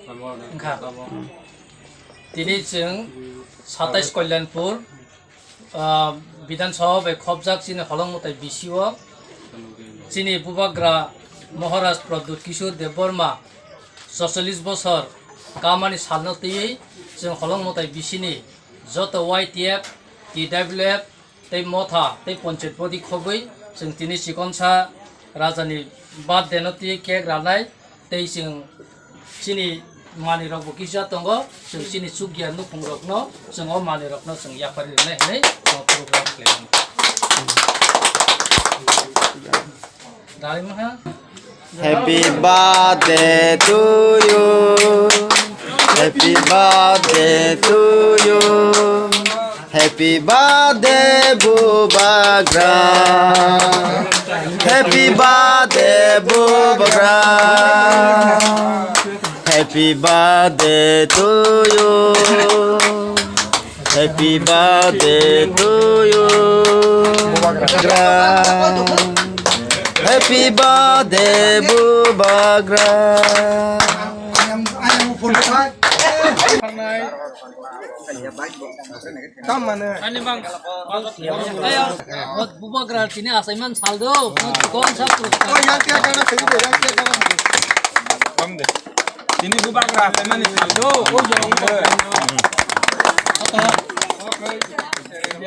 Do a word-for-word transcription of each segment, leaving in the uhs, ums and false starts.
Wngkha. Tini chwng satais Kalyanpur, ah, Bidhan Sabha bai khopjak chini holong mwtai bisio chini Bubagra Maharaj Pradyut Kishore Debbarma soicholish bosor kamani salno twiwi chwng holong mwtai bisini joto Y T F, T W F, tei motha tei ponchayat body khogwi chwng tini chikonsa rajani birthday no twi cake ranai tei chwng chini manwi rok bo kisa tongo, chwng chini chukya nukhung rok no chwng o manwi rok no chwng yapharwi rwnai hinwi chwng program khlai mano. Dai maha. Happy birthday to you. Happy birthday to you. Happy birthday, Bubagra. Happy birthday, Bubagra. Happy birthday to you. Happy birthday to you, Bubagra. Happy birthday, Bubagra. Tam mane. Ani bang. Ayo, Bubagra tini asaiman saldo. Kon sa puruskar. Oh, yang kia kana segi de, yang kia kana. Bang de. Tini Bubagra asaiman saldo. Oh, jong.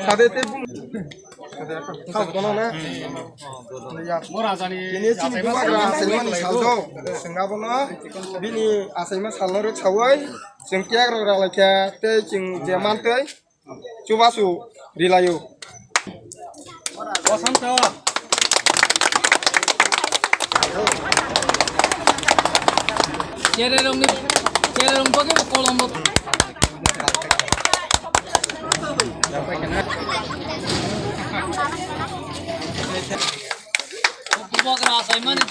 Sade te bung. Sade ka. Kau kono na. Mo rajani. Tini chini Bubagra asaiman saldo. Sengabo na. Bini asaiman salno rek sawai. Seng kia ro ralai kia. Te ching jeman te. Chubasu rilayo. Bosonto. Chererongni, chererong bagwi kolombo. Bubagra asaimani.